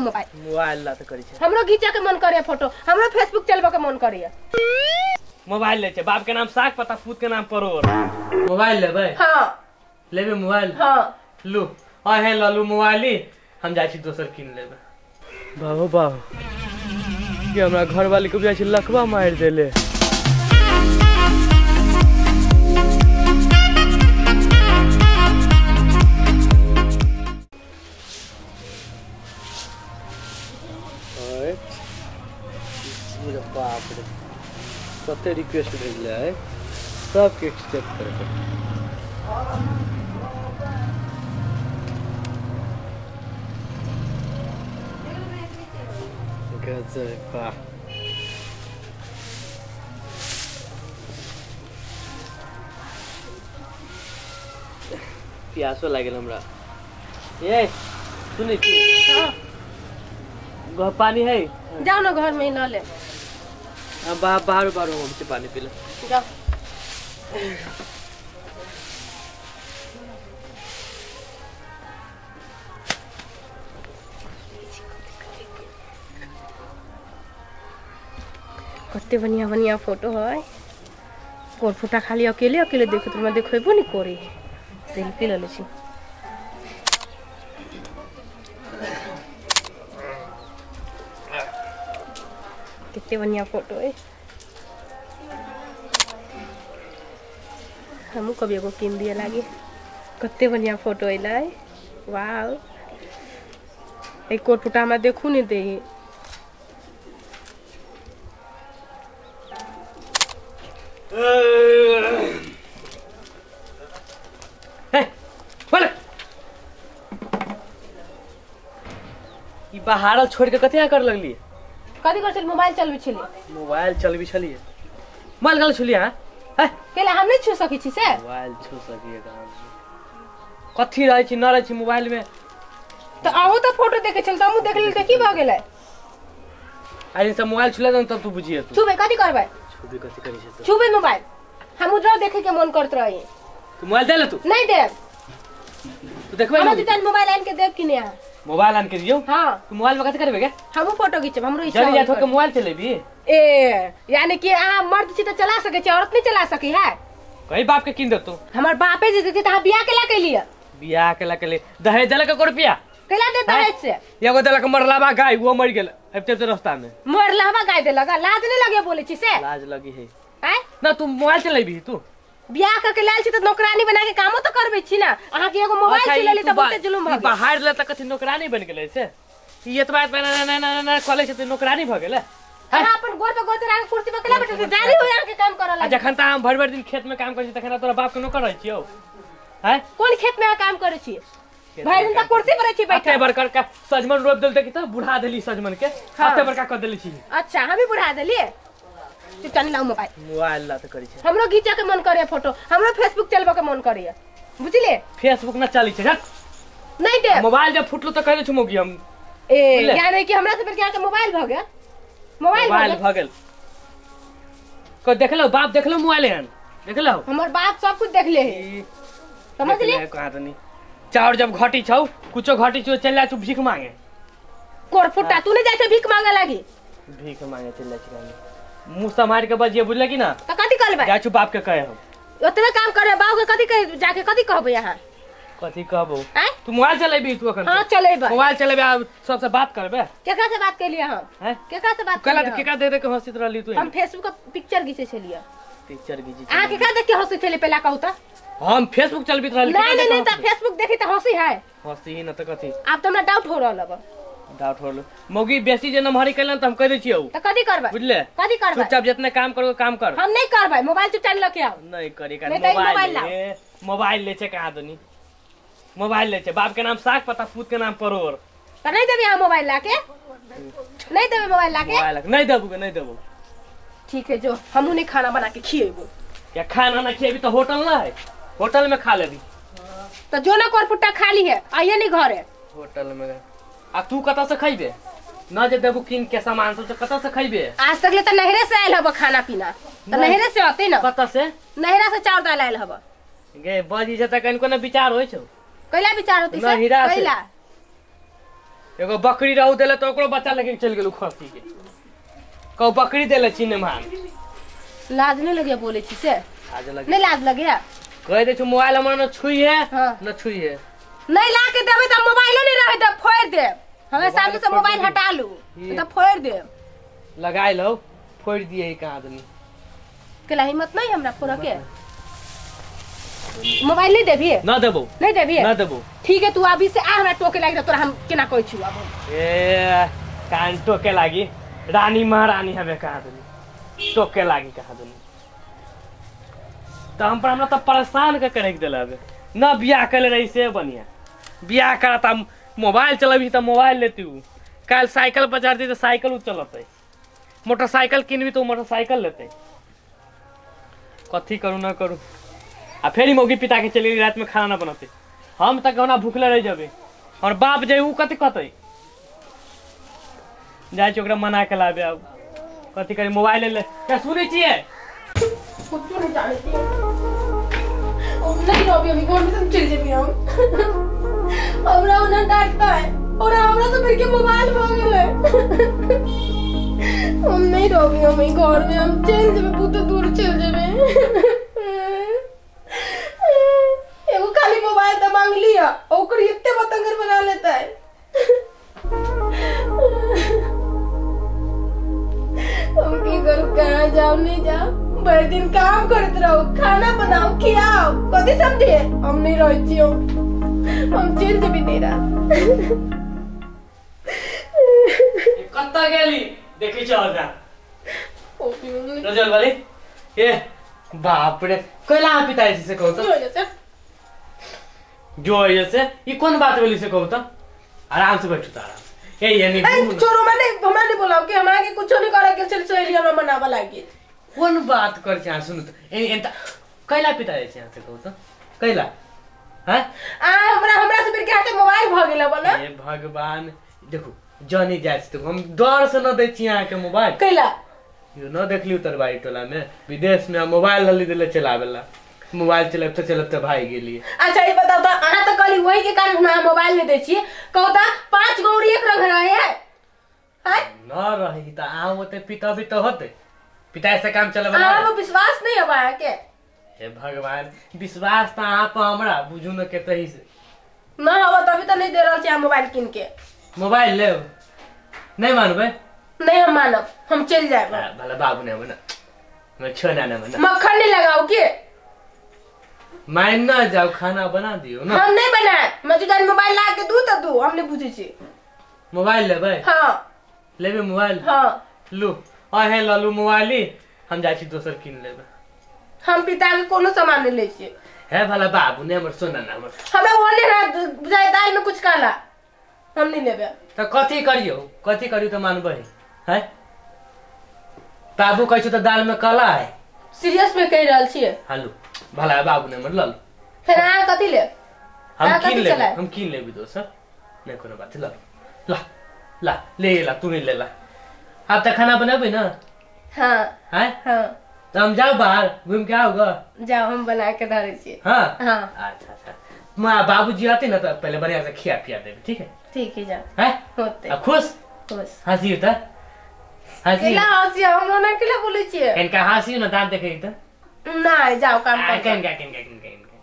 Mobile. Mobile ला त करै छै। हमरो घीचे के मन करे फोटो, हमरो फेसबुक चलबे के मन करे। मोबाइल ले छै, बाप के नाम साग पता पूत के नाम परोर। मोबाइल लेबै? हां लेबे मोबाइल? हां लू आ हे ललू मोबाइल, हम जाइ छी दोसर किन लेबै। बाबू बाबू कि हमरा घर वाली के जाइ छी लकवा मारि देले। बाप रे कते रिक्वेस्ट भेजले है, सबके एक्सेप्ट करे पड़तै। गजब वाह। प्यासो लागल हमरा। ए सुनै छी? हां पानी है? जाओ ना घर में ल ले। बाहर बाहर हम से पानी पी ले। जाओ। कते बढ़िया बढ़िया फोटो है। कोर फोटा खाली अकेले अकेले देखो तो मैं देखबो नहीं करे, सेल्फी ले छी। कितने बढ़िया फोटो है। हमू कभी एगो किन दिए लागे। कते बढ़िया फोटो अइलै, वाव। एक कोर फोटो हमरा देखू नहीं दे। ई बाहर छोड़ के कते कर लगली? कथी कर छली? मोबाइल चलबै छली। मोबाइल चलबै छली? मोबाइल गल छली हां? हैं केला हम नहीं छू सकै छी से? मोबाइल छू सकिए कहां? कथी रहै छी न रहै छी मोबाइल में? त अहूं त फोटो देखे छल त हमहूं देख लेल त की भ गेलै? आइ सब मोबाइल छुला दन तब तू बुझिए। तू छुबे कथी करबै? छुबे कथी करै छै? छुबे मोबाइल हम उजरा देखे के मन करत रही। तू मोबाइल दे ले। तू नहीं देब। तू देखबै? हम त मोबाइल आन के देब कि नहीं? मोबाइल आन के दियौ? हां। तू मोबाइल में कथी करबे गे? हमहू फोटो घिचब, हमरो इच्छा। जल्दी जा तो के मोबाइल चलेबी। ए यानी कि अहाँ मर्द छी त चला सकै छी, औरत नहीं चला सकी है। कहीं बाप के किन देतो? हमर बापे जे देते त अहाँ बियाह केला केलिए? बियाह केला केलिए? दहेज देलक एको रुपया? केला दे दहेज से? एगो देलक मरलाबा गाय, वो मर गेल आबिते आबिते रास्ता में। मरलाबा गाय देलक? लाज नहीं लगे बोले छी से? लाज लगी है। आय ना तू मोबाइल चलेबी? तू बियाह करके लायल छी त नौकरानी बना के कामो त करबै छी ना। अहाँ के एगो मोबाइल चला ली त बहुते जुलुम भ गेल। बाहर ले त कथि नौकरानी बन गेलै से? ई एतबा एतबा ना ना ना कॉलेज से नौकरानी भ गेलै। अहाँ अपन गोर पे गोर चढ़ा के कुर्सी पर केला बैठल छी? जारी हो अहाँ के काम करऽ लागी। आ जखन त हम भरि भरि दिन खेत में काम करै छी तखन तोरा बाप के नौकर रहै छियौ? हैं कोन खेत में अहाँ काम करै छी? भरि दिन त कुर्सी पर रहै छी बैठल। अते बड़का का सजमन रोप देल देखी त बुढ़ा देली सजमन के, अते बड़का क देली छी। अच्छा हमी बुढ़ा देलिए? चुपचाप लाउ मोबाइल। मोबाइल ला त करै छै। हमरो घीचे के मन करे फोटो, हमरो फेसबुक चलबे के मन करे, बुझलिए? फेसबुक ना चली छै। नहीं दे। मोबाइल जब फुटलो त कह दे छु मौगी हम। ए यानी कि हमरा से पहले अहाँ के मोबाइल भ गेल? मोबाइल भ गेल। को देखलो बाप देखलो मोबाइल हन? देखलो हमर बाप सब कुछ देखले है, समझलिए? कहां तनी चाउर जब घटी छौ कुछो घटी छौ चल जा छु भीख मांगे। कोर फुटा तू नहीं जाय छै भीख मांगे लागी? भीख मांगे चल जा छी। मुंह समार के बजिए बुझले कि ना? त कथी करबै? जा छु बाप के कहे हम। ओतबे काम करबै बाप के कथी कहे जाके कथी कहबै अहाँ? कथी कहबो? तू मोबाइल चलेबी तू अखन? हां चलेबै। मोबाइल चलेबे आ सबसे बात करबे? केकरा से बात केलिए हम? हैं केकरा से बात केला? केकरा दे दे के हंसित रहली तू? हम फेसबुक के पिक्चर घिचे छलिए। पिक्चर घिची? अहाँ केकरा देख के हंसी छलिए पहला कहू त? हम फेसबुक चलबित रहली। नहीं नहीं नहीं त फेसबुक देखी त हंसी है। हंसी न त कथी? आब त हमरा डाउट हो रहल अब। डाउट होल मौगी बेसी जे नमहरी कैलन त हम कह दै छियौ। त कथी करबै? बुझले? कथी करबै? चुपचाप जितना काम करो काम कर। हम नहीं करबै। मोबाइल चुपचाप ल के आओ। नहीं करी का मोबाइल ले। मोबाइल ले छै कहां दनी? मोबाइल ले छै। बाप के नाम साग पता पूत के नाम परोर। त नहीं देबे अहाँ मोबाइल ला के? नहीं देबे मोबाइल ला के? मोबाइल नहीं देबू के नहीं देबू। ठीक है जो हमहू नहीं खाना बना के खिएबो। या खाना ना खिएबी त होटल ना है, होटल में खा लेबी। त जो ना कोरपुट्टा खाली है आइए नहीं घरे होटल में। आ तू कतऽ से खइबे? न जे देबू किन के सामान सब त कतऽ से खइबे? आज तक ले त नहरे से आयल हब खाना पीना, त नहरे से आते न। कतऽ से? नहरा से चाउर दाल आयल हब। गे बजी छै त कनिको न विचार होइ छौ। कैला विचार होती से? नहिरा से। कैला एगो बकरी रहू देले तो ओकरो बच्चा लेके चल गेलू खसी के। कहू बकरी देले छी ने मान। लाज नहीं लगे बोले छी से? लाज लगे। नहीं लाज लगे? कह दे छु मोबाइल हमरा न छुई है न छुई है। नहीं ला के देबे त मोबाइलो नहीं रहे दे फोड़ दे। हमें सामने से मोबाइल हटा लू त फोड़ दे। लगाई लो फोड़ दिए का आदमी। केला हिम्मत नहीं हमरा फोड़ के। मोबाइल नहीं देबी? न देबो। नहीं देबी? न देबो। ठीक है तू अभी से आ हमरा टोके लागी तोरा हम केना कहै छु अब। ए कान टोके लागी रानी महारानी हवे का आदमी टोके लागी का आदमी। त हम पर हमरा त परेशान के करे के देला हवे। न बियाह कले रही से बढ़िया। बियाह करा त मोबाइल चलबी त मोबाइल लेती उ। काल साइकिल बाजार दी त साइकिल उ चलतै। मोटरसाइकिल किनबी तो मोटरसाइकिल लेते। कथी करू न करू। आ फेरी मौगी पिता के चली रात में खाना ना बनाते। हम तक गौना भूखले रह जाबे और बाप जे उ कथी कहतै। जाइ छी ओकरा मना के लाबे अब। कथी करी मोबाइल ले क्या सुनै छियै? कुछ नहीं जाने छी। नहीं अभी अभी घर में से चल जेबी हम। हमरा ओना डांटता है और हमरा से फिर के मोबाइल भ गेलै। हम नहीं रहबी हम घर में, हम चल जेबे बहुत दूर चल जेबे। एगो खाली मोबाइल त मांग लिया ओकर एते बतंगर बना लेता है। हम की करू कहाँ जाओ नहीं जाओ। भर दिन काम करते रहो खाना बनाओ खियाओ कथी समझे। हम नहीं रह छियो हम चल जेबी नहीं रह। कत्ता गेली देखी चल जा रजल वाली। ए बाप रे कैला पिताई से कहू त जो ऐसे ई कोन बात भेली से कहू त। आराम से बैठू त आराम से। ए ये नहीं छोड़ो मैंने हमरा नहीं बोलाओ कि हमरा के कुछो नहीं करे के चल सहेली हमरा मनावा लागी। कोन बात कर छी सुन त ए एंता कैला पिताई छै से कहू त कैला हैं आ हमरा हमरा से फिर के हाथे मोबाइल भ गेल बना। ए भगवान देखू जानी जाय छी हम डर से न दै छी अहाँ के मोबाइल। कैला यो न देखली उतरबाई टोला में विदेश में मोबाइल लली देले चलावेला। मोबाइल चलाबते चलाबते भाग गेलिए। अच्छा ये बताओ त अहाँ त कहली वही के कारण हमरा मोबाइल नहीं दै छी। कहू त 5 गौरी एक रंग रहे है हैं न रही त अहाँ ओते पिताबी त होते। पिता से काम चलावेला अहाँ पर विश्वास नहीं अब अहाँ के। हे भगवान विश्वास त अहाँ पर हमरा बुझू न के तही से न हवा तभी त नहीं दे रहल छी अहाँ मोबाइल किन के। मोबाइल लेब नहीं मानबे? नहीं हम मानब हम चल जाएब। भला बाबू ने ना मैं छोना ना मना मक्खन नहीं लगाओ के मान ना जाओ खाना बना दियो ना। हम नहीं बनाए मैं जो मोबाइल ला के दू त दू हम नहीं बुझे छी। मोबाइल लेबै? हां लेबे मोबाइल? हां लू आहे ललू मोबाइल हम जाइ छी दोसर किन लेबै। हम पिता के कोनो सामान नहीं ले छी। हे भला बाबू ने हमर सोना ना हमर हमरा ओने ना बुझाय दाल में कुछ काला हम नहीं लेबे। त कथी करियो कथी करियो त मानबै हैं? बाबू कहै छ त दाल में काला है। सीरियस में कह रहल छी। हालू भला बाबू ने हमर ललू फेर अहाँ कथी लेब? हम किन लेब हम किन लेब दोसर नहीं कोनो बात। ल ल ला ले ला तू नहीं ले ला। आप त खाना बनाबे ना? हां हैं हां त हम जाओ बाहर घूम के आओगा। जाओ हम बना के धरे छी। हां हां अच्छा अच्छा मां बाबूजी आते ना त पहले बढ़िया से खिया पिया देबे। ठीक है ठीक है जा हैं होते। अब खुश खुश हंसी होता हंसी केला हंसी हम ना केला बोलै छी। इनका हंसी ना दांत देखे त ना जाओ काम कर। केनका केनका केनका केनका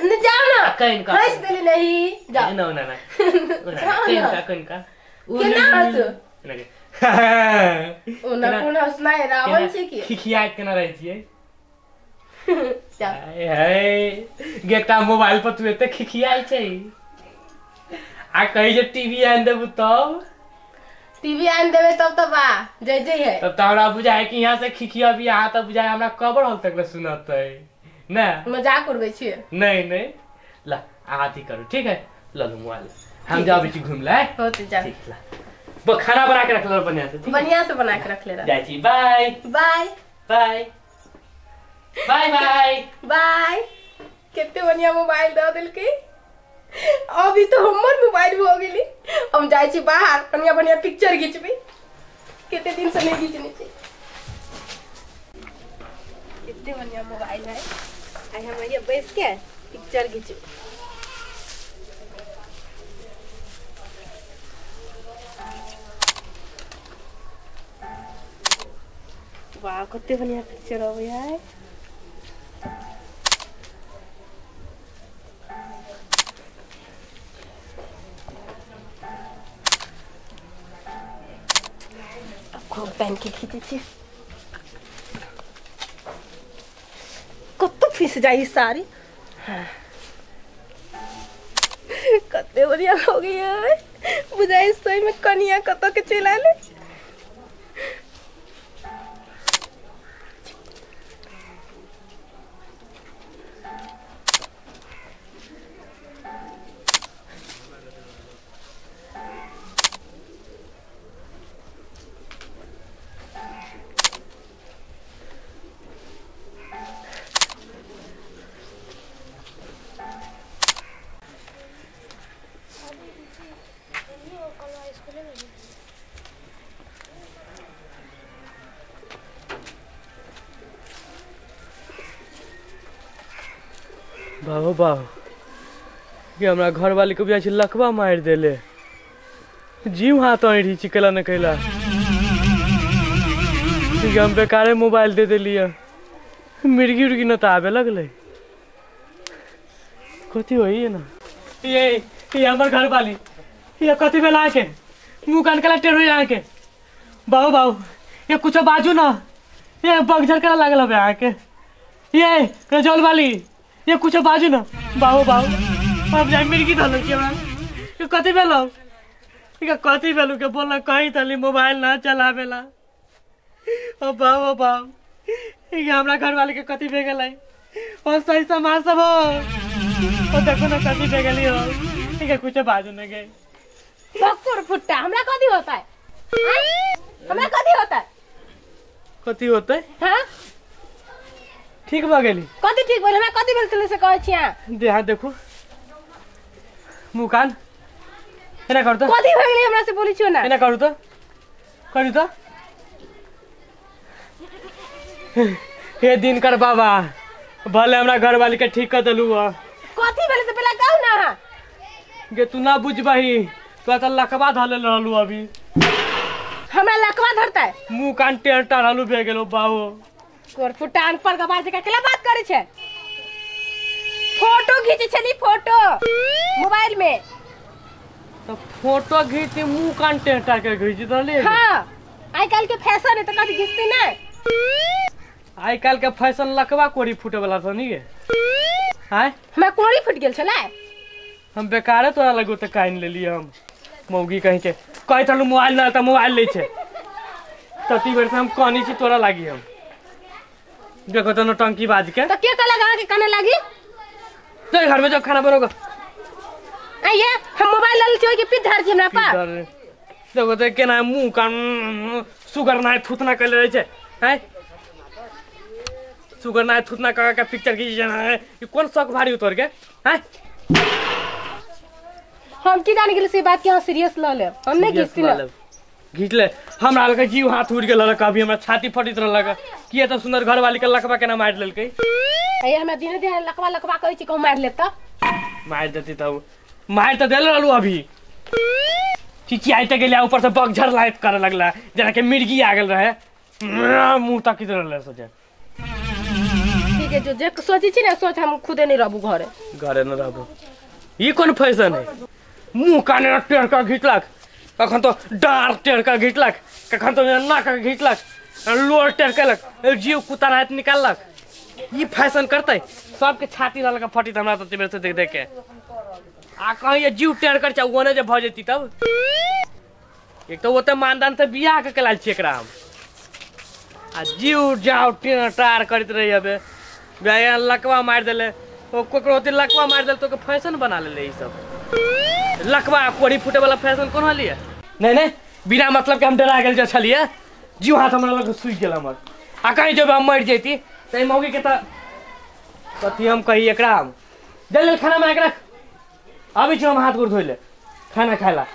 न जाओ ना केनका हंस देली नहीं जाओ ना ना ना केनका केनका केना हंसू ओना कोन हंसना है रावण छै की खिखिया केना रहै छियै। जाओ हाय गेटा मोबाइल पर तू एते खिखियाइ छै आ कहि जे टीवी आन देबू तब टीवी आन देबे तब त बा जय जय है। तब त हमरा बुझाय कि यहाँ से खिखिया भी यहाँ त बुझाय हमरा कबर हल तक ले सुनतै ना। मजाक उड़बै छी? नहीं नहीं ला अहाँ अथी करू ठीक है ललू मोबाइल हम जाबै छी घूम ले। होते जा ठीक ला वो खाना बना के रख लो बढ़िया से। बढ़िया से बना के रख ले। जाइ छी bye bye bye bye bye bye. केते बढ़िया मोबाइल the देलकै। अभी तो हमर मोबाइल भ गेली। हम जाइ छी बाहर बढ़िया बढ़िया पिक्चर घिचबी। केते दिन से नहीं घिचने छी। कितने बढ़िया मोबाइल है आई हम ये बैस के पिक्चर घिचबी। वाह कते बढ़िया पिक्चर अबै है। खूब पहन के खींचे छी, कत्तो फीस जाई सारी। हाँ कते बढ़िया हो गई है, बुझाई सही में कनिया कतो के चल आले। बाबू बाबू कि हमरा घर वाली के बुझाइ छै लकवा मारि देले, जीव हाथ ऐठी छी कैला न कैला। हम बेकारे मोबाइल दे देलियै, मिर्गी उर्गी न तऽ आबे लगलै। कथी होइए ना ये हमर घर वाली ये कथी भेल अहाँके? मुँह कान केला टेढ़ होइए अहाँके? बाबू बाबू ये कुछो बाजू ना, ये बगझर केला लागल हबे अहाँके? ये रजौल वाली ये कुछो बाजू ना। बाबू बाबू हम जाय मिर्गी धरल छी हमरा। ये कथी भेलौ? ये कथी भेलौ के बोलना कहीं तली मोबाइल ना चलावेला। ओ बाबू बाबू ये हमरा घर वाले के कथी भे गेलै? ओ सही समाज सब हो, ओ देखो ना कथी भे गेली हो। ये कुछो बाजू ना गे। बक्कुर फुट्टा हमरा कथी होता है? हमरा कथी होता है? कथी होतै? हां ठीक भ गेली। कथी ठीक भेल? हमरा कथी भेल तले से कहै छी अहाँ? दे हाथ देखू, मुँह कान एना करू त। कथी भे गेलै हमरा से बोलै छियो ना? एना करू त, करू त। हे दिनकर बाबा भले हमरा घरवाली के ठीक कर देलू। कथी भेलै से पहले कहू ना अहाँ। गे तू ना बुझबही, तोरा त लकवा धरले रहलू अभी। हमरा लकवा धरतै? मुँह कान टेढ़ टाढ़लू भे गेलो बाबू। कोरफुटा अनपढ़ गवार जकाँ केला बात करै छै? फोटो घीचै छली फोटो मोबाइल में। तो फोटो घीची मुँह कान टेढ़ टाढ़ के घीची रहली? हाँ आइ काल्हि के फैशन है त कथी घिचतै नै? आइ काल्हि के फैशन लकवा कोरी फूटे वाला छ नि गे। आय हमरा कोरी फूट गेल छलै? हम बेकारे तोरा लगो त काइन लेलियै हम मौगी कहीं के। कहैत रहलू मोबाइल ना त मोबाइल लै छै, तती बेर से हम कहनी छी तोरा लागी हम। देखो तो नौटंकी बाज के। तो के कहलक अहाँ के काने लागी? तो घर में जब खाना बनोगा। आइए हम मोबाइल लल छी ओइ के पीठ धर छी हमरा पा। देखो तो केना मुंह कान सुगर नाय थुतना कइले रहै छै। हैं सुगर नाय थुतना क के पिक्चर खींची छै। ई कोन शौक भारी उतर के? हैं हम की जान गेल से बात के अहाँ सीरियस ल लेब। हम नै घिचती ना। घीच ले हमरा लगे जीव हाथ उड़ गेल रहलक, अभी हमरा छाती फटित रहलक। किए त सुंदर घर वाली के लकवा केना मारि लेलकै? अये हमरा दिने दिन लकवा लकवा कहै छी, कहूँ मारि लेत त? मारि देती तब मारि त देल रहलू अभी। चिचियाइ त गेलै, ऊपर से बगझर लाइत करे लगला जेना के मिर्गी आ गेल रहे, मुंह तकित रहले सोचे। ठीक है जो जे सोचै छी ना सोच, हम खुदे नहीं रहबू घरे। घरे न रहबू ई कोन फैशन है? मुंह काने टेढ़ के घिचलक, कखन तो डार टेढ़ के घिचलक, कखन तो नाक के घिचलक, लोर टेढ़ केलक, जीव कुत्ता रात निकाललक। ई फैशन करतै सबके छाती रहलक फटित हमरा त बेर से देख देख के। आ कहीं जीव टेढ़ कर छै ओने जे भ जेती तब। एक तो ओते मानदान से बियाह के केलाल छी एकरा हम, आ जीव जाओ टेढ़ टार करैत रही हबे। लकवा मारि देले ओ ककरो ओते लकवा मारि देले तो के फैशन बना लेले ई सब। लकवा कोड़ी फूटे वाला फैशन कोन हलिए? नहीं नहीं बिना मतलब के हम डरा गेल जे छलिए, जीव हाथ हमरा लग सूखि गेल हमर। आ कहीं जब हम मरि जैती त ई मौगी के त कथी हम कही एकरा? हम दे लेल खाना में एकरा आबै छी हम हाथ गोर धोइ ले खाना खाइ ला।